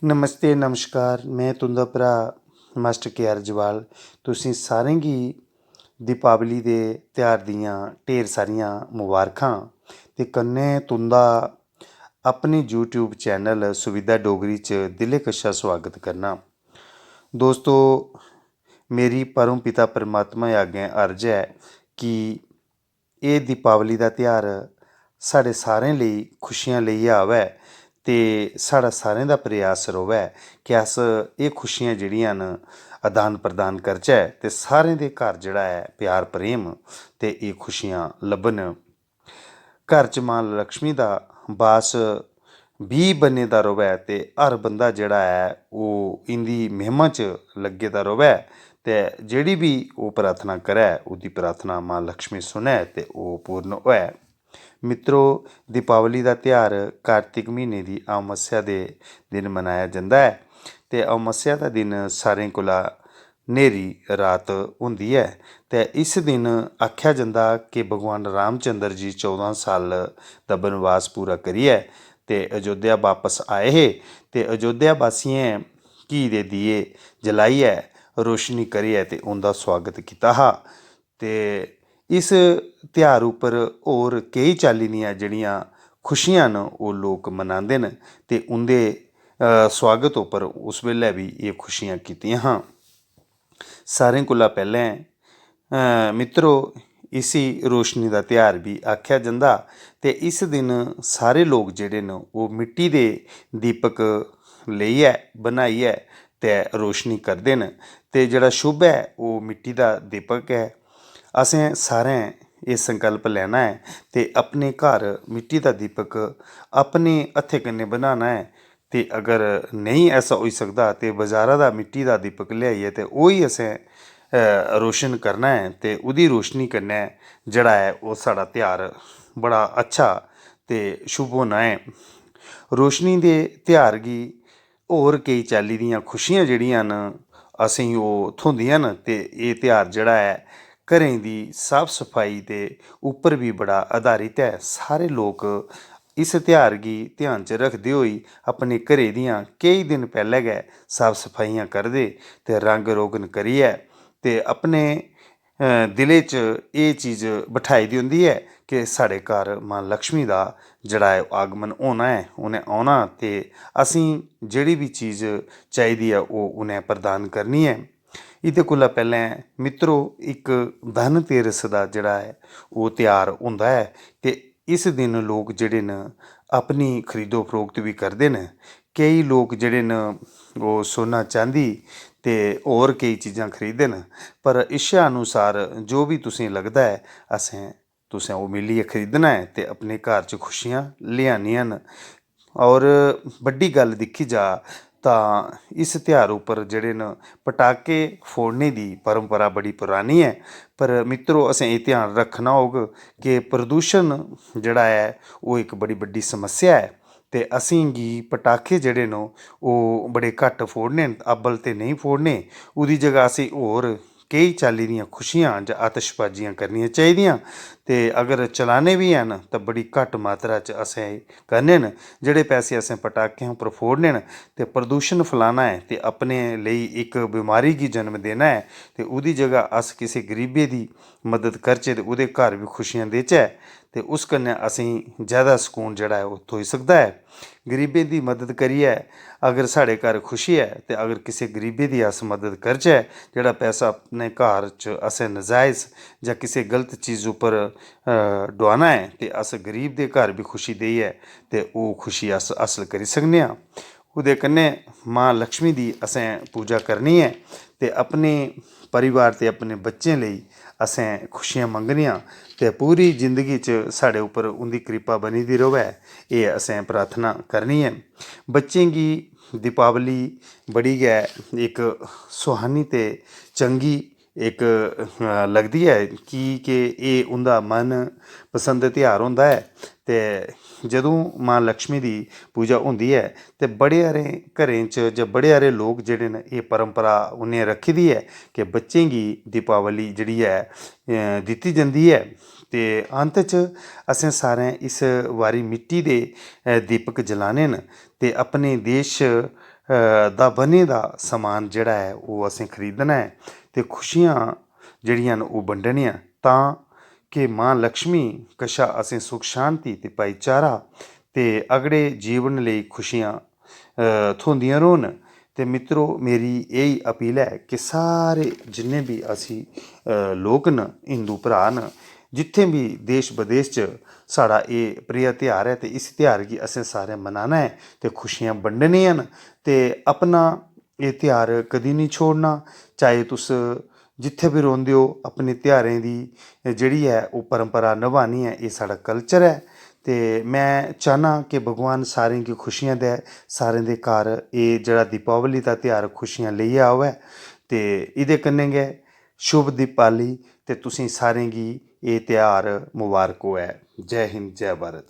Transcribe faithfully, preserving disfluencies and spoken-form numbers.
नमस्ते, नमस्कार, में तुं'दा भ्राऽ मास्टर के आर जवाल। तुसें सारें गी दीपावली दे ध्यार दियां ढेर सारियां मबारखां ते कन्नै तुं'दा अपने YouTube चैनल सुविधा डोगरी च दिलै कशा सुआगत करना। दोस्तो, मेरी परम पिता परमात्मा अग्गें अर्ज ऐ कि एह् दीपावली दा ध्यार साढ़े सारें लेई खुशियां लेइयै आवै ते साढ़ा सारें दा प्रयास र'वै कि अस एह् खुशियां जेह्ड़ियां न, आदान प्रदान करचै ते सारें दे घर जेह्ड़ा ऐ, प्यार प्रेम ते एह् खुशियां लब्भन। घर च मां लक्ष्मी दा बास बी बने दा र'वै ते हर बंदा जेह्ड़ा ऐ, ओह् इं'दी महिमा च लग्गे दा र'वै ते जेह्ड़ी बी ओह् प्रार्थना करै, ओह्दी प्रार्थना मां लक्ष्मी सुनै ते ओह् पूर्ण होऐ। मित्रो, दीपावली दा ध्यार कार्तिक म्हीने दी अमावस्या दे दिन मनाया जंदा ऐ ते अमावस्या दा दिन सारें कोला न्हेरी रात होंदी ऐ ते इस दिन आखेआ जंदा कि भगवान रामचंद्र जी चौदां साल दा बनवास पूरा करियै ते अयोध्या बापस आए हे ते अयोध्या वासियें घी दे दिये जलाइयै, रोशनी करियै ते उं'दा सुआगत कीता हा। ते इस ध्यार उप्पर होर केई चाल्ली दियां जेह्ड़ियां खुशियां न, ओह् लोक मनांदे न ते उं'दे, अ, सुआगत उप्पर उस बेल्लै बी एह् खुशियां कीतियां हां। सारें कोला पैह्लें, अ, मित्रो, इसी रोशनी दा ध्यार बी आखेआ जंदा ते इस दिन सारे लोक जेह्ड़े न, ओह् मिट्टी दे दीपक लेइयै, बनाइयै ते रोशनी करदे न ते जेह्ड़ा शुभ ऐ, ओह् मिट्टी दा दीपक ऐ। असें सारें एह् संकल्प लैना ऐ ते अपने घर मिट्टी दा दीपक अपने हत्थें कन्नै बनाना ऐ ते अगर नेईं ऐसा होई सकदा ते बजारा दा मिट्टी दा दीपक लेआइयै ते ओह् ही असें, अ, रोशन करना ऐ ते ओह्दी रोशनी कन्नै जेह्ड़ा ऐ, ओह् साढ़ा ध्यार बड़ा अच्छा ते शुभ होना ऐ। रोशनी दे ध्यार गी होर केई चाल्ली दियां खुशियां जेह्ड़ियां न, असेंगी ओह् थ्होंदियां न ते एह् ध्यार जेह्ड़ा ऐ, घरें दी साफ सफाई दे उप्पर बी बड़ा आधारित ऐ। सारे लोक इस ध्यार गी ध्यान च रखदे होई अपने घरै दियां केई दिन पैह्लें गै साफ सफाइयां करदे ते रंग रोगन करियै ते अपने, अ, दिलै च एह् चीज बठाई दी होंदी ऐ कि साढ़े घर मां लक्ष्मी दा जेह्ड़ा ऐ, ओह् आगमन होना ऐ, उ'नें औना ते असेंगी जेह्ड़ी बी चीज चाहिदी ऐ, ओह् उ'नें प्रदान करनी ऐ। एह्दे कोला पैह्लें मित्रो, इक धनतेरस दा जेह्ड़ा ऐ, ओह् ध्यार होंदा ऐ ते इस दिन लोक जेह्ड़े न, अपनी खरीदो फरोख्त बी करदे न। केई लोक जेह्ड़े न, ओह् सुन्ना चांदी ते होर केई चीजां खरीददे न, पर इच्छा अनुसार जो बी तुसेंगी लगदा ऐ, असें, तुसें ओह् मिलियै खरीदना ऐ ते अपने घर च खुशियां लेआनियां न। और बड्डी गल्ल दिक्खी जा तां इस ध्यार उप्पर जेह्ड़े न, पटाके फोड़ने दी परंपरा बड़ी परानी ऐ, पर मित्रो, असें एह् ध्यान रक्खना होग कि प्रदूशन जेह्ड़ा ऐ, ओह् इक बड़ी बड्डी समस्या ऐ ते असेंगी पटाके जेह्ड़े न, ओह् बड़े घट्ट फोड़ने न। अब्बल ते नेईं फोड़ने, ओह्दी जगह असें होर केई चाल्ली दियां खुशियां जां आतशबाजियां करनियां चाहिदियां ते अगर चलाने बी हैन तां बड़ी घट्ट मात्रा च असें एह् करने न। जेह्ड़े पैसे असें पटाकें उप्पर फोड़ने न ते प्रदूशन फैलाना ऐ ते अपने लेई इक बमारी गी जन्म देना ऐ ते ओह्दी जगह अस किसे गरीबै दी मदद करचै ते ओह्दे घर बी खुशियां देचै ते उस कन्नै असेंगी जैदा सकून जेह्ड़ा ऐ, ओह् थ्होई सकदा ऐ। गरीबें दी मदद करियै अगर साढ़े घर खुशी ऐ ते अगर किसे गरीबै दी अस मदद करचै, जेह्ड़ा पैसा अपने घर च असें नजायज जां किसे गलत चीज उप्पर, अ, डुआना ऐ ते अस गरीब दे घर बी खुशी देइयै ते ओह् खुशी अस हासल करी सकने आं। ओह्दे कन्नै मां लक्ष्मी दी असें पूजा करनी ऐ ते अपने परिवार ते अपने बच्चें लेई असें खुशियां मंगनियां ते पूरी जिंदगी च साढ़े उप्पर उं'दी किरपा बनी दी र'वै, एह् असें प्रार्थना करनी ऐ। बच्चें गी दीपावली बड़ी गै इक सुहानी ते चंगी इक, अ, लगदी ऐ, की के एह् उं'दा मन पसंद तेहार होंदा ऐ। ते जदूं मां लक्ष्मी दी पूजा होंदी ऐ ते बड़े हारे घरें च जां बड़े हारे लोक जेह्ड़े न, एह् परंपरा उ'नें रक्खी दी ऐ कि बच्चें गी दीपावली जेह्ड़ी ऐ, अ, दित्ती जंदी ऐ। ते अंत च असें सारें इस बारी मिट्टी दे, अ, दीपक जलाने न ते अपने देश च दा बने दा समान जेह्ड़ा ऐ, ओह् असें खरीदना ऐ ते खुशियां जेह्ड़ियां न, ओह् बंडनियां, तां कि मां लक्ष्मी कशा असें सुख शांति ते भाईचारा ते अगड़े जीवन लेई खुशियां थ्होंदियां रौह्न। ते मित्रो, मेरी एही अपील ऐ कि सारे जिन्ने बी असी लोक न, हिंदू भ्राऽ न, जित्थें बी देश बदेश च साढ़ा एह् प्रिय ध्यार ऐ ते इस ध्यार गी असें सारें मनाना ऐ ते खुशियां बंडनियां न। ते अपना एह् ध्यार कदी निं छोड़ना, चाहे तुस जित्थै बी रौंह्दे ओ, अपने ध्यारें दी जेह्ड़ी ऐ, ओह् परंपरा नभानी ऐ। एह् साढ़ा कल्चर ऐ। ते में चाह्न्नां कि भगवान सारें गी खुशियां देऐ, सारें दे घर एह् जेह्ड़ा दीपावली दा ध्यार खुशियां लेइयै आवै। ते एह्दे कन्नै गै शुभ दीपावली ते तुसें सारें गी एह् ध्यार मुबारक होऐ। जै हिंद, जै भारत।